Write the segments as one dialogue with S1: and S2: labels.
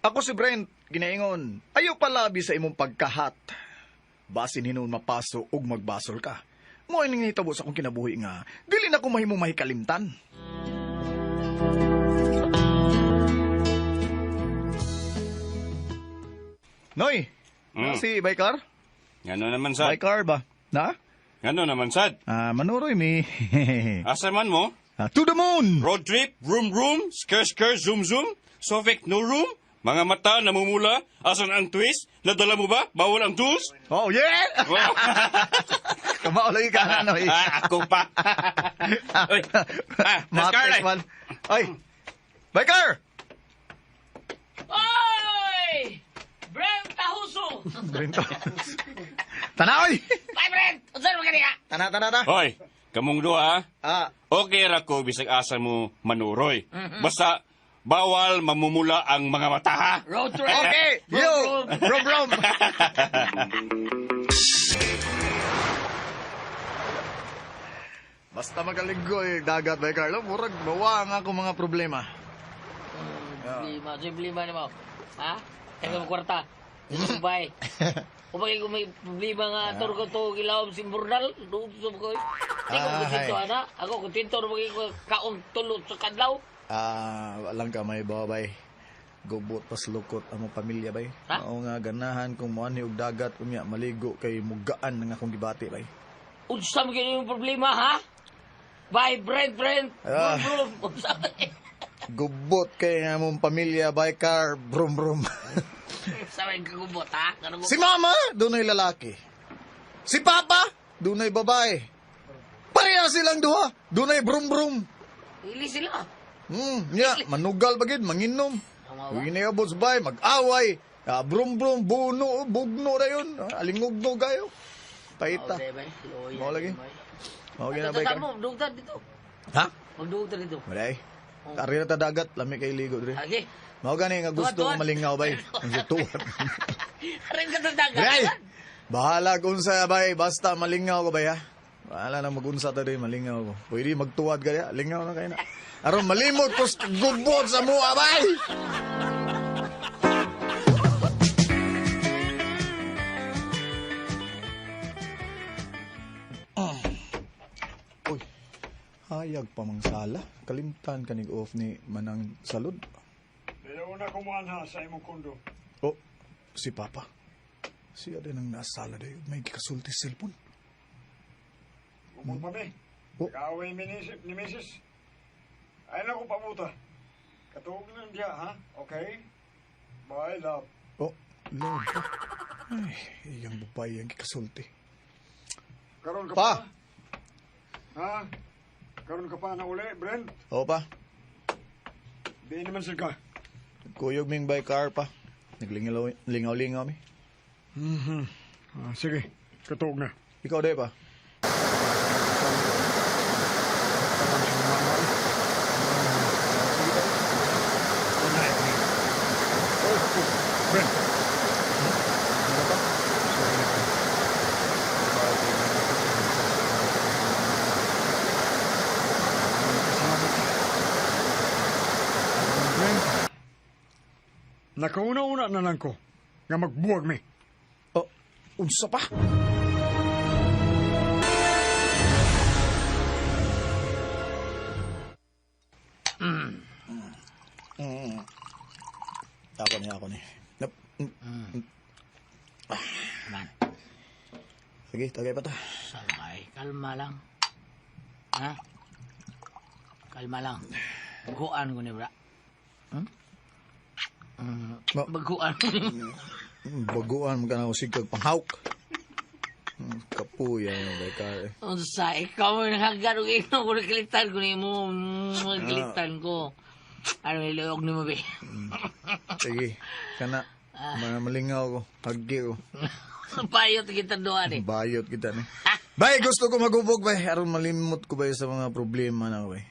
S1: Ako si Brent, ginaingon, ayaw palabi sa imong pagkahat. Basin hinuon mapaso ug magbasol ka. Mo ining nahitabo sa akong kinabuhi nga, dili na ko mahimong mahikalimtan. Noy, si Baykar?
S2: Ngano naman sad?
S1: Baykar ba? Na?
S2: Ngano naman sad?
S1: Ah, manuroy mi.
S2: Asa man mo?
S1: Ah, to the moon!
S2: Road trip, room room, sker sker, zoom zoom, sofek no room, mga mata namumula, asan ang twist? Nadala mo ba? Bawal ang tools?
S1: Oh, yeah!
S2: Wow.
S1: Kamao lagi ka na, Noy.
S2: Ah, ako pa. Oy. Ah,
S1: Matis
S2: Scarlett.
S1: man. Ay, Baykar!
S3: Oy! Brent Tahuso!
S1: Brento. Tanaoy!
S3: Bye, Brent! Unsa naman kaniya?
S1: Tana, tana, ta.
S2: Hoy, kamong duha.
S1: Ah,
S2: Okay ra ko bisag asa mo manuroy. Basta bawal mamumula ang mga mata ha.
S3: Road trip!
S1: Okay! Yo! Brom, brom! Basta magaling ko eh, dagat ba, Carlo? Murag, bawa nga akong mga problema.
S3: Problema, so problema na mo. Ha? Taga mo kwarta. Dubai. Kung bakit kung may problema nga ator ko to gilawom si Burnal, doon sa ko. Di ko
S1: Ah,
S3: kontento
S1: hay.
S3: ana. Ako kontento ra ko kaon tulot sa kadlaw.
S1: Ah, walang ka may babay. Gubot pas lukot ang mong pamilya bay.
S3: Ha?
S1: Mao nga ganahan kung moani og dagat unya maligo kay mugaan nga akong gibati bay.
S3: Unsa man gyud yung problema ha? Bye, Brent, Brent.
S1: Ah.
S3: Brum, brum. Unsa man?
S1: Gubot kay nga mong pamilya bay car brum brum.
S3: Unsa man kagubot ha? Ganun
S1: Si mama, dunay lalaki. Si papa, dunay babae. Pareha silang duha, dunay brum brum.
S3: Ili sila.
S1: Ya, manugal bagid, manginom.
S3: Tama ba?
S1: Uy sa bay, mag-away. Ah, brum brum, buno, bugno na yun. Ah, alingugno kayo. Paita.
S3: Okay, bay. Loya,
S1: Mao lagi.
S3: bay.
S1: Mao gina
S3: Ano,
S1: bay ka.
S3: tata mo, dugtad dito.
S1: Ha?
S3: Magdugtad dito.
S1: Malay. Ari na ta dagat, lami kay ligo dre.
S3: Okay.
S1: Mao gani nga gusto
S3: Tuwad, tuwad.
S1: ko malingaw bay. Ang si tuwad.
S3: Rin ka sa dagat.
S1: Bay! Bahala kung unsa bay, basta malingaw ko bay ha. Bahala na magunsa ta dre, malingaw ko. Pwede magtuwad ka diha, lingaw na kayo na. Aron malimot ko sa gubot sa mua bay. Uy, hayag pa mang sala. Kalimtan kanig off ni Manang Salud.
S4: Ayaw na kumuanha sa imong kondo.
S1: Oh, si Papa. Siya din ang nasala dayo. May gikasulti cellphone.
S4: Umon pa mi.
S1: Oh.
S4: Kaaway mi ni Mrs. Ay na ko pabuta. Katuog lang diya, ha? Okay? Bye, love.
S1: Oh, Lord. Ay, iyang babae ang gikasulti.
S4: Karon ka
S1: Pa!
S4: pa. Ha? Karon ka pa na uli, Brent?
S1: Oo pa.
S4: Di naman sila ka.
S1: Kuyog ming by car pa. Naglingaw-lingaw mi.
S4: Ah, sige, katuog na.
S1: Ikaw day pa.
S4: Brent.
S1: Ano pa?
S4: Brent. Nakauna-una na lang ko nga magbuwag mi.
S1: Oh, unsa pa? Ako ni, ako ni. Nap.
S3: Man,
S1: Sige, tagay pa ta.
S3: sabay. Kalma lang. Ha? Kalma lang. Baguan ko ni bra. Hmm? Baguan ko ni.
S1: Baguan mo ka na usig kag panghawk. Kapuya mo ba ka?
S3: Unsa, ikaw mo nakagan og ino ko nakilitan ko ni mo. Nakilitan ko. Ano iluyog ni mo be?
S1: Sige, kana. Mga malingaw ko. Haggi ko.
S3: Payot kita doon eh.
S1: Bayot kita ni. Bay, gusto ko magubog bay. Aron malimot ko bay sa mga problema na bay.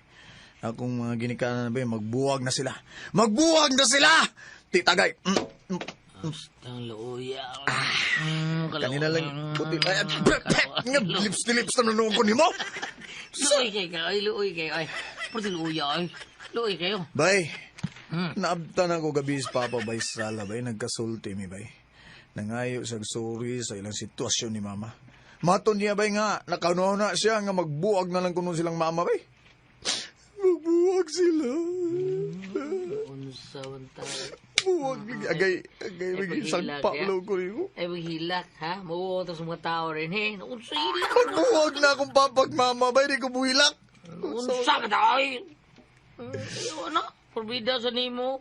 S1: Akong mga ginikanan na bay, magbuwag na sila. Magbuwag na sila! Titagay.
S3: Ang luya.
S1: Kanina lang, puti. Ay, ay, nga, lips to lips na nanuong ko ni mo.
S3: Luoy kayo, ay luoy kayo, ay. Pwede luya, ay. Luoy kayo.
S1: Bay, Naabtan ako gabi sa papa bay sala bay nagkasulti mi bay. Nangayo sa sorry sa ilang sitwasyon ni mama. Maton niya bay nga nakaunaw na siya nga magbuag na lang kuno silang mama bay. Magbuag sila.
S3: Unsa man ta.
S1: Buwag agay agay
S3: Ay,
S1: maging
S3: paghilak,
S1: sagpalo ko nimo.
S3: Ay maghilak ha. Mauuto sa mga tao rin he. Unsa hilak?
S1: Magbuwag na akong papag mama bay di ko buhilak.
S3: Unsa ka ta ay? Ayaw na. Purbida sa nimo.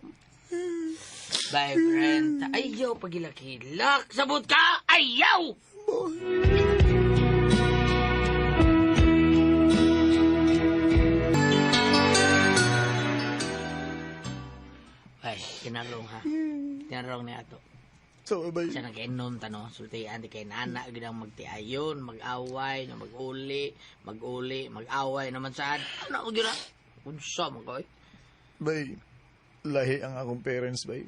S3: Bye, Brent. Ayaw pagilak-hilak. Sabot ka! Ayaw! Ay, kinarong ha. Kinarong ni ato.
S1: So bay.
S3: Siya nagkainom ta no, sultian di kay nana gid ang magtiayon, mag-away, na mag-uli, mag-uli, mag-away naman saan. Ano ko gyud ah? Unsa man koy?
S1: Bay, lahi ang akong parents, bay.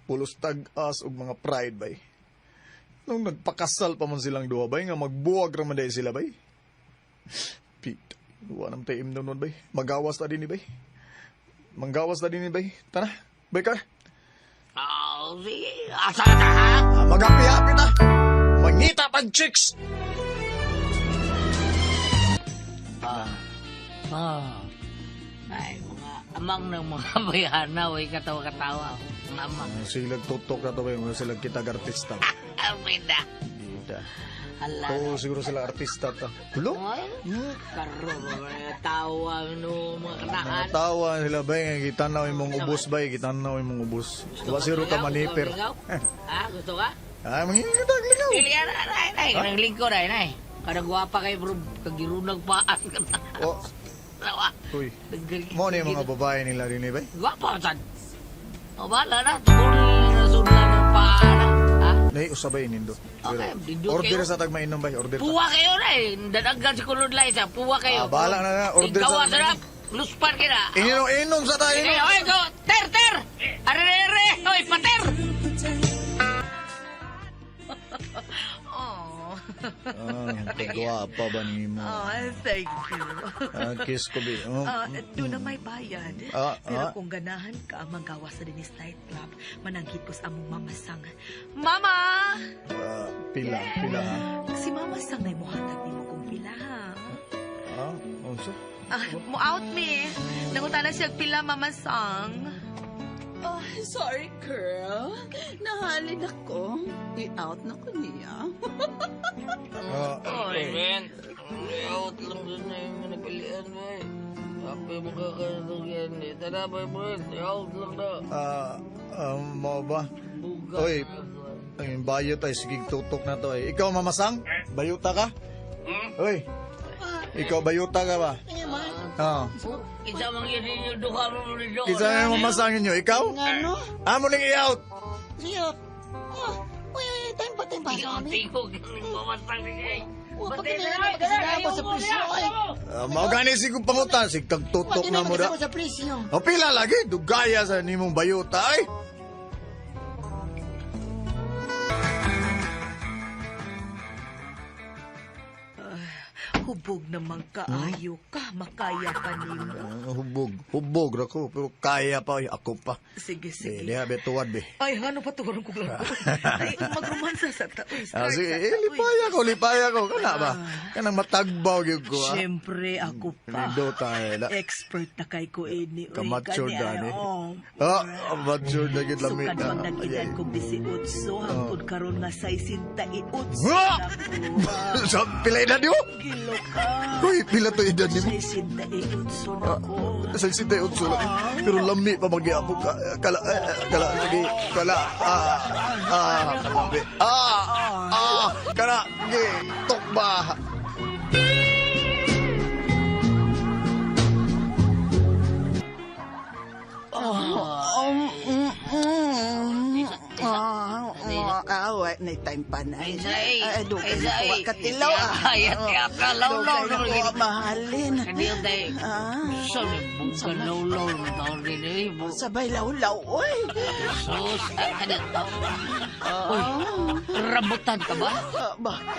S1: Pulos tag-as og mga pride, bay. Nung nagpakasal pa man silang duha, bay, nga magbuwag raman dahil sila, bay. Pita, duha nang taim nun, bay. Magawas ta din ni, bay. Manggawas ta din ni, bay. Tara, bay ka.
S3: Ah, sige, asa ka ta ha?
S1: Ah, Maghapi-hapi ta. Mangita pag chicks!
S3: Ah. Ah. Ay, mga amang ng mga bayana, way katawa-katawa. Mga amang.
S1: Silag tutok na to, bay. Mga silag kitag artista.
S3: Almeda.
S1: Bida.
S3: Hala.
S1: Oo, siguro sila artista ta. Hulo?
S3: Ay, karo, mga tawa, no, mga kanaan.
S1: Tawa sila bay nga gitanaw imong ubos bay, gitanaw imong ubos. Wa siro ka maniper.
S3: Ha, gusto ka?
S1: Ay, mangingita lingaw.
S3: Dili ka na, nay, nay. Kanang lingkod, ay, nay. Kanang gwapa kayo, bro. Kagirunag paas ka na.
S1: Oh,
S3: Tawa.
S1: uy. Mo ni mga babae nila rin eh, bay.
S3: Gwapa, sad. O, bahala na. Tugol na sundan ng paa na. Ha?
S1: Nay usabay nindo.
S3: Okay, dindot
S1: Order
S3: kayo.
S1: sa tag mainom bay, order ta.
S3: Puwa kayo na eh. Dadagan si Kulod Liza. Puwa kayo.
S1: Ah, bahala na na. Order
S3: Ikaw,
S1: sa-
S3: sarap. Luspan ka na.
S1: Inom inom sa tayo.
S3: Eh, oy, go. Ter, ter. Are, are, are. Oy, pater.
S5: Oh,
S1: Ah, gwapa ba nimo?
S5: oh, thank you.
S1: Ah, kiss ko bi. Oh.
S5: Ah, doon na may bayad.
S1: Ah,
S5: Pero
S1: ah.
S5: kung ganahan ka, magawa sa Dinis Nightclub, mananghit ko sa among mamasang. Mama!
S1: Ah, pila, pila ha.
S5: Si Mama Sang na muhatag nimo kung pila, ha?
S1: Ah, unsa?
S5: Ah, mo out me. Nangutana siya pila, Mama Sang.
S6: Oh, sorry, girl. Nahalin ako. I-out na ko niya.
S1: Ah,
S3: Oy, man. Out lang dun na yung mga napilian, boy. Sabi mo ka kaya Tara, boy, boy. Out lang na.
S1: ah, ah, mo ba?
S3: Buga.
S1: Oy, ang bayot ay sige tutok na to ay. Ikaw mamasang? Bayuta ka? Oy. Ikaw bayuta ka ba? Oo.
S3: Isa mang yun yung duha mo nito.
S1: Isa na yung mamasangin nyo. Ikaw?
S7: Ano?
S1: Amo ning i-out.
S7: Siya. Oh, uy, uy, time pa, time pa.
S3: Ikaw ang tingog. Mamasang ni
S7: Oh, pag kinailan na magkasama sa presyo, ay.
S1: Mao gani sig pangutan sig kag tutok
S7: Wag
S1: na mo da.
S7: magkasama sa presyo.
S1: O pila lagi dugaya sa nimong bayuta ay.
S5: Hubog naman kaayo ka, makaya pa nimo.
S1: Ah, hubog, hubog ra ko pero kaya pa oy, ako pa.
S5: Sige,
S1: Di,
S5: sige.
S1: diha be tuwad be.
S5: Ay, ano pa tugon ko lang. Ay, magrumansa sa ta. Uy,
S1: Ah,
S5: start
S1: sige,
S5: sa
S1: eh,
S5: ta. Uy.
S1: lipaya ko, lipaya ko. Kana ba? Kanang matagbaw gyud ko ah.
S5: Siyempre, ako pa.
S1: Nindot tayo la.
S5: Expert na kay ko ini. Uy,
S1: Kamature
S5: kani, ay,
S1: gani.
S5: oh.
S1: Ah, mature na gyud lami
S5: Sukad
S1: na.
S5: pag nag-edad kong 18, hangtod karon nga 68
S1: Ah!
S5: na ko.
S1: Sa pila edad nimo?
S5: Gilo ka.
S1: Uy, pila to edad nimo?
S5: 68 na ko.
S1: Sa 68 lang. Pero lami pa magyapon ka. Kala, eh, kala, sige, kala, ah, ah, kalami. Ah, ah, kana, sige, tukba.
S6: Ah, wa, na time pa na.
S3: Ay, say.
S6: Ay, dugay
S3: Ay,
S6: na
S3: say.
S6: kuha katilaw. ah.
S3: Ay, ay, ay, lawlaw
S6: Dugay na
S3: naman
S6: kuha
S3: gini.
S6: mahalin.
S3: Kaniyo tayo.
S6: Ah,
S3: Sa ni buka lawlaw ng taon din eh.
S6: sabay lawlaw, oy.
S3: Sus, ah, kada Uy, rambutan ka ba?
S6: Ah, bakit?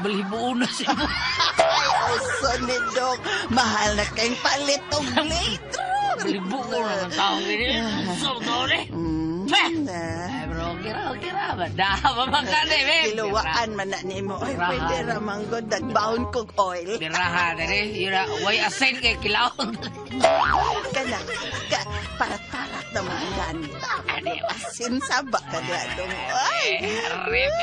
S3: Balhibuon na siya.
S6: Ay, oso ni Dok. Mahal na kayong palit og later.
S3: Balhibuon Wala man taong gini. Sorry.
S6: Na.
S3: Ay, bro, okay ra, okay ra. Bada, mamakane, be.
S6: Giluwaan man na nimo. Ay,
S3: Birahan.
S6: pwede ra manggod. Nagbaon kog oil.
S3: Biraha, dere. Yun na, way asin kay kilawon.
S6: Kana, ka, parat-parat na mga ganita.
S3: Ani,
S6: Asin saba ka diha dong. Ay!
S3: Rip,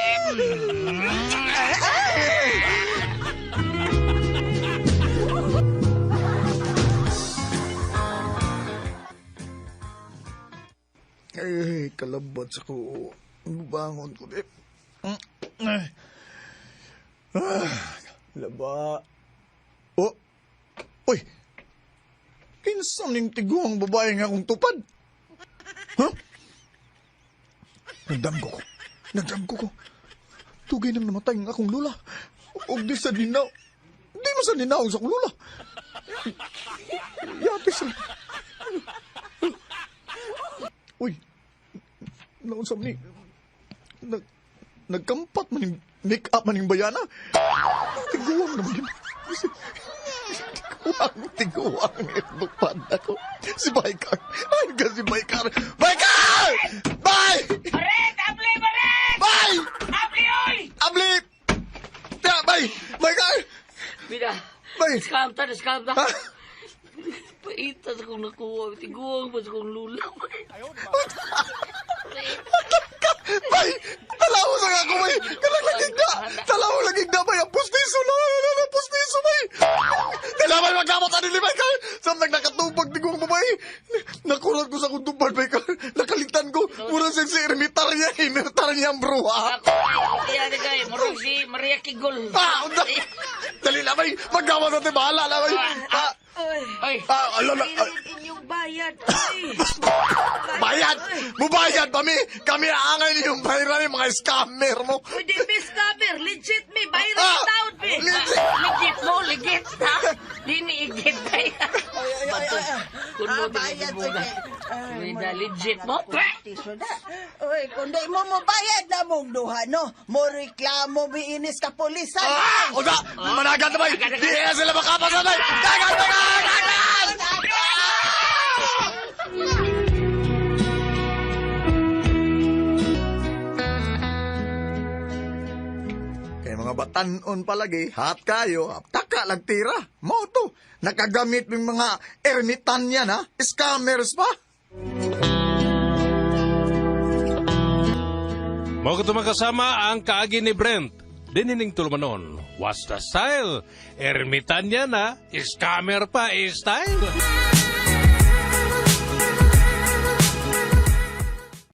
S1: Ay, kalabot sa ko. Bubangon ko, eh. Ah, laba. Oh! Uy! Kinsa ning tiguang babae nga akong tupad? Huh? Nagdamgo ko. Nagdamgo ko. Tugay nang namatay ang akong lula. Og di sa dinaw. Di mo sa dinaw sa akong lula. Yati sa... Uy, naunsa man ni nagkampat man yung make-up man yung bayana. Tiguang naman yun. Tiguang, tiguang tupad ako. Si Baykar. Ay, ka si Baykar. Baykar! Bay!
S3: Baret! Abli, baret!
S1: Bay!
S3: Abli, oy!
S1: Abli! Ya, bay! Baykar!
S3: Bida,
S1: Bay!
S3: scam ta, scam ta.
S1: Ha?
S3: Paita sa kong nakuha. Tiguang pa sa kong lula.
S1: Bay! Talaw sa ako, bay! Kanang laging na! Talaw laging na, bay! Ang pustiso na! Ang pustiso, bay! Dala, bay! Magkamot sa nili, bay! Sa nagkatupag, di ko bay! Nakurat ko sa akong tupad, bay! Nakalitan ko! Mura siya si Ermitar niya! Ermitar niya ang bruha!
S3: Ako, ay, ay, ay, murag si Maria Kigol.
S1: Ah! Unta! Dali na, bay! Magkamot sa bahala na, bay! Ah!
S3: Ay,
S1: Ah! Ala na! Ah,
S5: Kailan inyong bayad, oy.
S1: Bayad! Mubayad pa mi! Kami angay niyong bayaran yung mga scammer mo!
S5: Uy, di miss scammer. Legit me. Bayad
S1: Ah!
S5: taon, me.
S1: Legit!
S3: legit mo, legit ha? Di ni igit tayo. Kuno
S6: Ah, bayad
S3: buga.
S6: sige. Ay,
S3: Bida, legit mo, pre.
S6: Tiso na. Uy, kung di mo mobayad na mong duha, no? Mo reklamo biinis ka pulisan.
S1: Ah! Unsa! Managat na bay! Di na sila makapasan bay! Dagat! Dagat! Dagat! Kay mga batanon palagi, hat kayo, taka lang tira. Mo to, nakagamit ng mga ermitan yan ha, scammers pa.
S8: Mao kato makasama ang kaagi ni Brent. Dinining tulumanon. What's the style? Ermitanya na, scammer pa, style.